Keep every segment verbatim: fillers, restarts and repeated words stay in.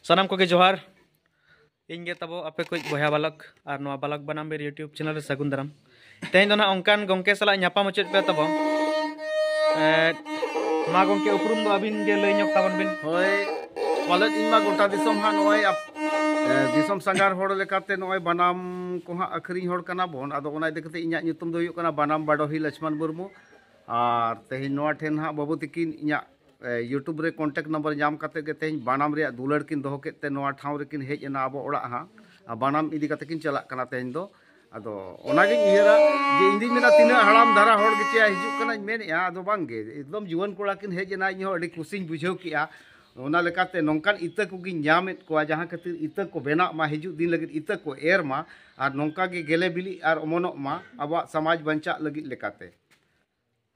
ᱥᱟᱱᱟᱢ ᱠᱚᱜᱮ ᱡᱚᱦᱟᱨ᱾ ᱤᱧ ᱜᱮ ᱛᱟᱵᱚ ᱟᱯᱮ ᱠᱚ ᱵᱚᱭᱦᱟ ᱵᱟᱞᱚᱠ ᱟᱨ ᱱᱚᱣᱟ ᱵᱟᱞᱚᱠ ᱵᱟᱱᱟᱢ ᱵᱤᱨ YouTube channel ᱨᱮ ᱥᱟᱹᱜᱩᱱ ᱫᱟᱨᱟᱢ᱾ ᱛᱮᱦᱮᱧ ᱫᱚ ᱱᱟᱦᱟᱜ ᱚᱱᱠᱟᱱ ᱜᱚᱢᱠᱮ ᱥᱟᱞᱟᱜ ᱧᱟᱯᱟᱢ ᱦᱚᱪᱚᱭᱮᱫ ᱯᱮᱭᱟ ᱛᱟᱵᱚ᱾ ᱮᱫ, ᱢᱟ ᱜᱚᱢᱠᱮ, ᱩᱯᱨᱩᱢ ᱫᱚ ᱟᱹᱵᱤᱱ ᱜᱮ ᱞᱟᱹᱭ ᱧᱚᱜ ᱛᱟᱵᱚᱱ ᱵᱤᱱ᱾ ᱦᱳᱭ, ᱯᱟᱞᱮᱫ ᱤᱧ ᱢᱟ ᱜᱚᱴᱟ ᱫᱤᱥᱚᱢ ᱦᱟᱸᱜ ᱱᱚᱜᱼᱚᱭ ᱟᱯ-, ᱮ, ᱫᱤᱥᱚᱢ ᱥᱟᱸᱜᱷᱟᱨ ᱦᱚᱲ ᱞᱮᱠᱟᱛᱮ ᱱᱚᱜᱼᱚᱭ ᱵᱟᱱᱟᱢ ᱠᱚ ᱦᱟᱸᱜ ᱟᱹᱠᱷᱨᱤᱧ ᱦᱚᱲ ᱠᱟᱱᱟ ᱵᱚᱱ᱾ ᱟᱫᱚ ᱚᱱᱟ ᱤᱫᱤ ᱠᱟᱛᱮ ᱤᱧᱟᱹᱜ ᱧᱩᱛᱩᱢ ᱫᱚ ᱦᱩᱭᱩᱜ ᱠᱟᱱᱟ ᱵᱟᱱᱟᱢ ᱵᱟᱰᱚᱦᱤ ᱞᱚᱪᱷᱢᱚᱱ ᱢᱩᱨᱢᱩ᱾ ᱟᱨ ᱛᱮᱦᱮᱧ ᱱᱚᱣᱟ ᱴᱷᱮᱱ ᱦᱟᱸᱜ ᱵᱟᱹᱵᱩ ᱛᱤᱠᱤᱱ ᱤᱧᱟᱹᱜ, ᱮ, YouTube ᱨᱮ contact number ᱧᱟᱢ ᱠᱟᱛᱮ ᱜᱮ ᱛᱮᱦᱮᱧ ᱵᱟᱱᱟᱢ ᱨᱮᱭᱟᱜ ᱫᱩᱞᱟᱹᱲ ᱠᱤᱱ ᱫᱚᱦᱚ ᱠᱮᱫ ᱛᱮ ᱱᱚᱣᱟ ᱴᱷᱟᱶ ᱨᱮᱠᱤᱱ ᱦᱮᱡ ᱮᱱᱟ ᱟᱵᱚ ᱚᱲᱟᱜ ᱦᱟᱸᱜ᱾ ᱟᱨ ᱵᱟᱱᱟᱢ ᱤᱫᱤ ᱠᱟᱛᱮ ᱠᱤᱱ ᱪᱟᱞᱟᱜ ᱠᱟᱱᱟ ᱛᱮᱦᱮᱧ ᱫᱚ᱾ ᱟᱫᱚ ᱚᱱᱟᱜᱤᱧ ᱩᱭᱦᱟᱹᱨᱟ ᱡᱮ ᱤᱧ ᱫᱩᱧ ᱢᱮᱱᱟ ᱛᱤᱱᱟᱹᱜ ᱦᱟᱲᱟᱢ ᱫᱷᱟᱨᱟ ᱦᱚᱲ ᱜᱮᱪᱮ ᱦᱤᱡᱩᱜ ᱠᱟᱱᱟᱧ ᱢᱮᱱᱮᱫᱼᱟ, ᱟᱫᱚ ᱵᱟᱝᱜᱮ, ᱮᱠᱫᱚᱢ ᱡᱩᱣᱟᱹᱱ ᱠᱚᱲᱟ ᱠᱤᱱ ᱦᱮᱡ ᱮᱱᱟ, ᱤᱧ ᱦᱚᱸ ᱟᱹᱰᱤ ᱠᱩᱥᱤᱧ ᱵᱩᱡᱷᱟᱹᱣ ᱠᱮᱜᱼᱟ᱾ ᱚᱱᱟ ᱞᱮᱠᱟᱛᱮ ᱱᱚᱝᱠᱟᱱ ᱤᱛᱟᱹ ᱠᱚᱜᱤᱧ ᱧᱟᱢᱮᱫ ᱠᱚᱣᱟ, ᱡᱟᱦᱟᱸ ᱠᱷᱟᱹᱛᱤᱨ ᱤᱛᱟᱹ ᱠᱚ ᱵᱮᱱᱟᱜ ᱢᱟ, ᱦᱤᱡᱩᱜ ᱫᱤᱱ ᱞᱟᱹᱜᱤᱫ ᱤᱛᱟᱹ ᱠᱚ ᱮᱨ ᱢᱟ, ᱟᱨ ᱱᱚᱝᱠᱟ ᱜᱮ ᱜᱮᱞᱮ ᱵᱤᱞᱤᱜ ᱟᱨ ᱚᱢᱚᱱᱚᱜ ᱢᱟ ᱟᱵᱚᱣᱟᱜ ᱥᱚᱢᱟᱡᱽ ᱵᱟᱧᱪᱟᱜ ᱞᱟᱹᱜᱤᱫ ᱞᱮᱠᱟᱛᱮ᱾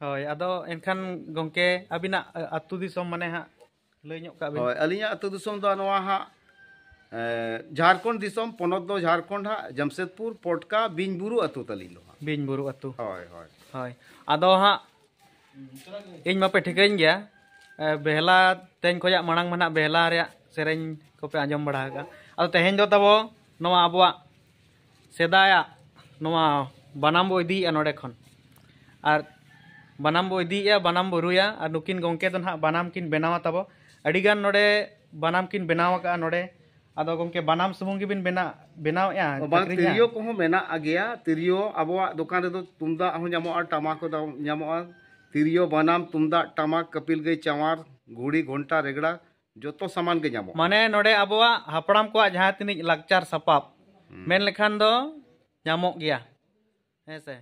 ᱦᱳᱭ, ᱟᱫᱚ ᱮᱱᱠᱷᱟᱱ ᱜᱚᱢᱠᱮ, ᱟᱹᱵᱤᱱᱟᱜ, ᱟ, ᱟᱹᱛᱩ ᱫᱤᱥᱚᱢ ᱢᱟᱱᱮ ᱦᱟᱸᱜ ᱞᱟᱹᱭ ᱧᱚᱜ ᱠᱟᱜ ᱵᱤᱱ᱾ ᱦᱳᱭ, ᱟᱹᱞᱤᱧᱟᱜ ᱟᱹᱛᱩ ᱫᱤᱥᱚᱢ ᱫᱚ ᱱᱚᱣᱟ ᱦᱟᱸᱜ, ᱮ, ᱡᱷᱟᱲᱠᱷᱚᱸᱰ ᱫᱤᱥᱚᱢ, ᱯᱚᱱᱚᱛ ᱫᱚ ᱡᱷᱟᱲᱠᱷᱚᱸᱰ ᱦᱟᱸᱜ, ᱡᱟᱢᱥᱮᱫᱽᱯᱩᱨ, ᱯᱚᱴᱠᱟ, ᱵᱤᱧᱵᱩᱨᱩ ᱟᱹᱛᱩ ᱛᱟᱹᱞᱤᱧ ᱫᱚ ᱦᱟᱸᱜ᱾ ᱵᱤᱧᱵᱩᱨᱩ ᱟᱹᱛᱩ᱾ ᱦᱳᱭ, ᱦᱳᱭ᱾ ᱦᱳᱭ, ᱟᱫᱚ ᱦᱟᱸᱜ ᱤᱧ ᱢᱟᱯᱮ ᱴᱷᱤᱠᱟᱹᱧ ᱜᱮᱭᱟ, ᱮ, ᱵᱮᱦᱞᱟ, ᱛᱮᱦᱮᱧ ᱠᱷᱚᱱᱟᱜ ᱢᱟᱲᱟᱝ ᱢᱟ ᱱᱟᱦᱟᱜ ᱵᱮᱦᱞᱟ ᱨᱮᱭᱟᱜ ᱥᱮᱨᱮᱧ ᱠᱚᱯᱮ ᱟᱸᱡᱚᱢ ᱵᱟᱲᱟ ᱟᱠᱟᱫᱼᱟ᱾ ᱟᱫᱚ ᱛᱮᱦᱮᱧ ᱫᱚ ᱛᱟᱵᱚ ᱱᱚᱣᱟ ᱟᱵᱚᱣᱟᱜ ᱥᱮᱫᱟᱭᱟᱜ ᱱᱚᱣᱟ ᱵᱟᱱᱟᱢ ᱵᱚ ᱤᱫᱤᱭᱮᱫᱼᱟ ᱱᱚᱰᱮ ᱠᱷᱚᱱ, ᱟᱨ ᱵᱟᱱᱟᱢ ᱵᱚ ᱤᱫᱤᱭᱮᱫᱼᱟ, ᱵᱟᱱᱟᱢ ᱵᱚ ᱨᱩᱭᱟ, ᱟᱨ ᱱᱩᱠᱤᱱ ᱜᱚᱢᱠᱮ ᱫᱚ ᱱᱟᱦᱟᱜ ᱵᱟᱱᱟᱢ ᱠᱤᱱ ᱵᱮᱱᱟᱣᱟ ᱛᱟᱵᱚ᱾ ᱟᱹᱰᱤᱜᱟᱱ ᱱᱚᱰᱮ ᱵᱟᱱᱟᱢ ᱠᱤᱱ ᱵᱮᱱᱟᱣ ᱟᱠᱟᱫᱼᱟ ᱱᱚᱰᱮ᱾ ᱟᱫᱚ ᱜᱚᱢᱠᱮ, ᱵᱟᱱᱟᱢ ᱥᱩᱢᱩᱝ ᱜᱮᱵᱤᱱ ᱵᱮᱱᱟ-, ᱵᱮᱱᱟᱣᱮᱫᱼᱟ, ᱵᱟᱝ, ᱟᱹᱠᱷᱨᱤᱧᱟ? ᱛᱤᱨᱭᱳ ᱠᱚᱦᱚᱸ ᱢᱮᱱᱟᱜ ᱜᱮᱭᱟ᱾ ᱛᱤᱨᱭᱳ ᱟᱵᱚᱣᱟᱜ ᱫᱚᱠᱟᱱ ᱨᱮᱫᱚ ᱛᱩᱢᱫᱟᱜ ᱦᱚᱸ ᱧᱟᱢᱚᱜᱼᱟ, ᱴᱟᱢᱟᱠ ᱦᱚᱸ ᱫᱟ-, ᱧᱟᱢᱚᱜᱼᱟ᱾ ᱛᱤᱨᱭᱳ, ᱵᱟᱱᱟᱢ, ᱛᱩᱢᱫᱟᱜ, ᱴᱟᱢᱟᱠ, ᱠᱟᱹᱯᱤᱞ ᱜᱟᱹᱭ, ᱪᱟᱣᱟᱨ, ᱜᱷᱩᱲᱤ, ᱜᱷᱚᱱᱴᱟ, ᱨᱮᱜᱽᱲᱟ, ᱡᱚᱛᱚ ᱥᱟᱢᱟᱱ ᱜᱮ ᱧᱟᱢᱚᱜᱼᱟ᱾ ᱢᱟᱱᱮ ᱱᱚᱰᱮ ᱟᱵᱚᱣᱟᱜ ᱦᱟᱯᱲᱟᱢ ᱠᱚᱣᱟᱜ ᱡᱟᱦᱟᱸ ᱛᱤᱱᱟᱹᱜ ᱞᱟᱠᱪᱟᱨ ᱥᱟᱯᱟᱵ ᱦᱩᱸ᱾ ᱢᱮᱱ ᱞᱮᱠᱷᱟᱱ ᱫᱚ ᱧᱟᱢᱚᱜ ᱜᱮᱭᱟ, ᱦᱮᱸ ᱥᱮ?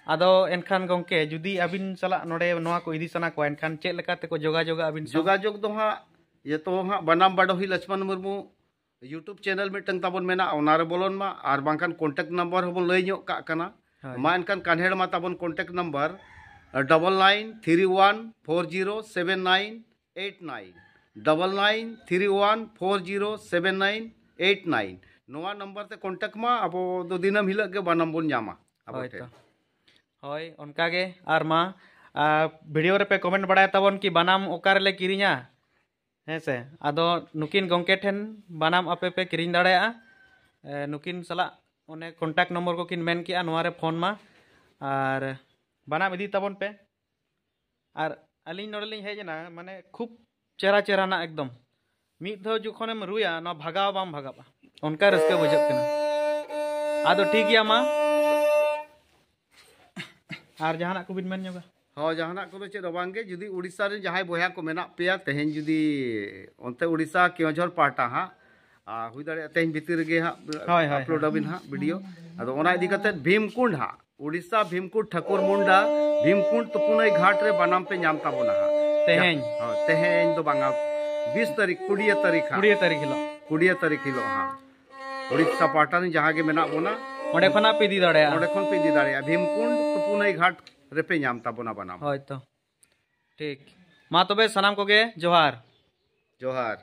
ᱟᱫᱚ ᱮᱱᱠᱷᱟᱱ ᱜᱚᱢᱠᱮ, ᱡᱩᱫᱤ ᱟᱹᱵᱤᱱ ᱥᱟᱞᱟᱜ ᱱᱚᱰᱮ ᱱᱚᱣᱟ ᱠᱚ ᱤᱫᱤ ᱥᱟᱱᱟ ᱠᱚᱣᱟ, ᱮᱱᱠᱷᱟᱱ ᱪᱮᱫ ᱞᱮᱠᱟ ᱛᱮᱠᱚ ᱡᱳᱜᱟᱡᱳᱜᱟ ᱟᱹᱵᱤᱱ ᱥᱟᱶ? ᱡᱳᱜᱟᱡᱳᱜᱽ ᱫᱚ ᱦᱟᱸᱜ ᱡᱚᱛᱚ ᱦᱟᱸᱜ ᱵᱟᱱᱟᱢ ᱵᱟᱰᱚᱦᱤ ᱞᱚᱪᱷᱢᱚᱱ ᱢᱩᱨᱢᱩ YouTube channel ᱢᱤᱫᱴᱟᱝ ᱛᱟᱵᱚᱱ ᱢᱮᱱᱟᱜᱼᱟ, ᱚᱱᱟ ᱨᱮ ᱵᱚᱞᱚᱱ ᱢᱟ, ᱟᱨ ᱵᱟᱝᱠᱷᱟᱱ contact number ᱦᱚᱸᱵᱚᱱ ᱞᱟᱹᱭ ᱧᱚᱜ ᱠᱟᱜ ᱠᱟᱱᱟ᱾ ᱦᱳᱭ᱾ ᱢᱟ ᱮᱱᱠᱷᱟᱱ ᱠᱟᱱᱦᱮᱲ ᱢᱟ ᱛᱟᱵᱚᱱ contact number, double nine three one four zero seven nine eight nine, double nine three one four zero seven nine eight nine᱾ ᱱᱚᱣᱟ number ᱛᱮ contact ᱢᱟ, ᱟᱵᱚ ᱫᱚ ᱫᱤᱱᱟᱹᱢ ᱦᱤᱞᱳᱜ ᱜᱮ ᱵᱟᱱᱟᱢ ᱵᱚᱱ ᱧᱟᱢᱟ ᱟᱵᱚ ᱦᱳᱭ ᱴᱷᱮᱱ᱾ ᱛᱚ᱾ ᱦᱳᱭ, ᱚᱱᱠᱟ ᱜᱮ᱾ ᱟᱨ ᱢᱟ, ᱟ, video ᱨᱮᱯᱮ comment ᱵᱟᱲᱟᱭ ᱛᱟᱵᱚᱱ ᱠᱤ ᱵᱟᱱᱟᱢ ᱚᱠᱟ ᱨᱮᱞᱮ ᱠᱤᱨᱤᱧᱟ? ᱦᱮᱸ ᱥᱮ? ᱟᱫᱚ ᱱᱩᱠᱤᱱ ᱜᱚᱢᱠᱮ ᱴᱷᱮᱱ ᱵᱟᱱᱟᱢ ᱟᱯᱮ ᱯᱮ ᱠᱤᱨᱤᱧ ᱫᱟᱲᱮᱭᱟᱜᱼᱟ᱾ ᱮ, ᱱᱩᱠᱤᱱ ᱥᱟᱞᱟᱜ ᱚᱱᱮ contact number ᱠᱚᱠᱤᱱ ᱢᱮᱱ ᱠᱮᱜᱼᱟ, ᱱᱚᱣᱟ ᱨᱮ ᱯᱷᱳᱱ ᱢᱟ᱾ ᱟᱨ ᱵᱟᱱᱟᱢ ᱤᱫᱤ ᱛᱟᱵᱚᱱ ᱯᱮ᱾ ᱟᱨ ᱟᱹᱞᱤᱧ ᱱᱚᱰᱮ ᱞᱤᱧ ᱦᱮᱡ ᱮᱱᱟ, ᱢᱟᱱᱮ ᱠᱷᱩᱵ ᱪᱮᱦᱨᱟ ᱪᱮᱦᱨᱟ ᱱᱟᱜ ᱮᱠᱫᱚᱢ᱾ ᱢᱤᱫ ᱫᱷᱟᱣ ᱡᱚᱠᱷᱚᱱᱮᱢ ᱨᱩᱭᱟ, ᱱᱚᱣᱟ ᱵᱷᱟᱜᱟᱣ ᱵᱟᱝ ᱵᱷᱟᱜᱟᱜᱼᱟ, ᱚᱱᱠᱟ ᱨᱟᱹᱥᱠᱟᱹ ᱵᱩᱡᱷᱟᱹᱜ ᱠᱟᱱᱟ᱾ ᱟᱫᱚ ᱴᱷᱤᱠ ᱜᱮᱭᱟ, ᱢᱟ᱾ ᱟᱨ ᱡᱟᱦᱟᱱᱟᱜ ᱠᱚᱵᱤᱱ ᱢᱮᱱ ᱧᱚᱜᱟ? ᱦᱚᱸ, ᱡᱟᱦᱟᱱᱟᱜ ᱠᱚᱫᱚ ᱪᱮᱫ ᱦᱚᱸ ᱵᱟᱝᱜᱮ᱾ ᱡᱩᱫᱤ ᱩᱲᱤᱥᱥᱟ ᱨᱮᱱ ᱡᱟᱦᱟᱸᱭ ᱵᱚᱭᱦᱟ ᱠᱚ ᱢᱮᱱᱟᱜ ᱯᱮᱭᱟ, ᱛᱮᱦᱮᱧ ᱡᱩᱫᱤ ᱚᱱᱛᱮ ᱩᱲᱤᱥᱥᱟ ᱠᱮᱣᱚᱱᱡᱷᱚᱨ ᱯᱟᱦᱴᱟ ᱦᱟᱸᱜ, ᱟᱨ ᱦᱩᱭ ᱫᱟᱲᱮᱭᱟᱜᱼᱟ ᱛᱮᱦᱮᱧ ᱵᱷᱤᱛᱤᱨ ᱨᱮᱜᱮ ᱦᱟᱸᱜ ᱦᱳᱭ, ᱦᱳᱭ, upload ᱦᱳᱭ᱾ ᱟᱵᱤᱱ ᱦᱟᱸᱜ video᱾ ᱟᱫᱚ ᱚᱱᱟ ᱤᱫᱤ ᱠᱟᱛᱮ ᱵᱷᱤᱢᱠᱩᱸᱰ ᱦᱟᱸᱜ, ᱩᱲᱤᱥᱥᱟ ᱵᱷᱤᱢᱠᱩᱸᱰ ᱴᱷᱟᱹᱠᱩᱨ ᱢᱩᱱᱰᱟ, ᱵᱷᱤᱢᱠᱩᱸᱰ ᱛᱩᱯᱩᱱᱟᱹᱭ ᱜᱷᱟᱴ ᱨᱮ ᱵᱟᱱᱟᱢ ᱯᱮ ᱧᱟᱢ ᱛᱟᱵᱚᱱᱟ ᱦᱟᱸᱜ᱾ ᱛᱮᱦᱮᱧ? ᱦᱳᱭ, ᱛᱮᱦᱮᱧ ᱫᱚ ᱵᱟᱝᱟ, ᱵᱤᱥ ᱛᱟᱹᱨᱤᱠᱷ, ᱠᱩᱲᱤᱭᱟᱹ ᱛᱟᱹᱨᱤᱠᱷ ᱦᱟᱸᱜ᱾ ᱠᱩᱲᱤᱭᱟᱹ ᱛᱟᱹᱨᱤᱠᱷ ᱦᱤᱞᱳᱜ᱾ ᱠᱩᱲᱤᱭᱟᱹ ᱛᱟᱹᱨᱤᱠᱷ ᱦᱤᱞᱳᱜ ᱦᱟᱸᱜ᱾ ᱩᱲᱤᱥᱥᱟ ᱯᱟᱦᱴᱟ ᱨᱮᱱ ᱡᱟᱦᱟᱸ ᱜᱮ ᱢᱮᱱᱟᱜ ᱵᱚᱱᱟ, ᱚᱸᱰᱮ ᱠᱷᱚᱱᱟᱜ ᱯᱮ ᱤᱫᱤ ᱫᱟᱲᱮᱭᱟᱜᱼᱟ᱾ ᱚᱸᱰᱮ ᱠᱷᱚᱱ ᱯᱮ ᱤᱫᱤ ᱫᱟᱲᱮᱭᱟᱜᱼᱟ᱾ ᱵᱷᱤᱢᱠᱩᱸᱰ ᱛᱩᱯᱩᱱᱟᱹᱭ ᱜᱷᱟᱴ ᱨᱮᱯᱮ ᱧᱟᱢ ᱛᱟᱵᱚᱱᱟ ᱵᱟᱱᱟᱢ᱾ ᱦᱳᱭ ᱛᱚ᱾ ᱴᱷᱤᱠ᱾ ᱢᱟ ᱛᱚᱵᱮ ᱥᱟᱱᱟᱢ ᱠᱚᱜᱮ ᱡᱚᱦᱟᱨ᱾ ᱡᱚᱦᱟᱨ᱾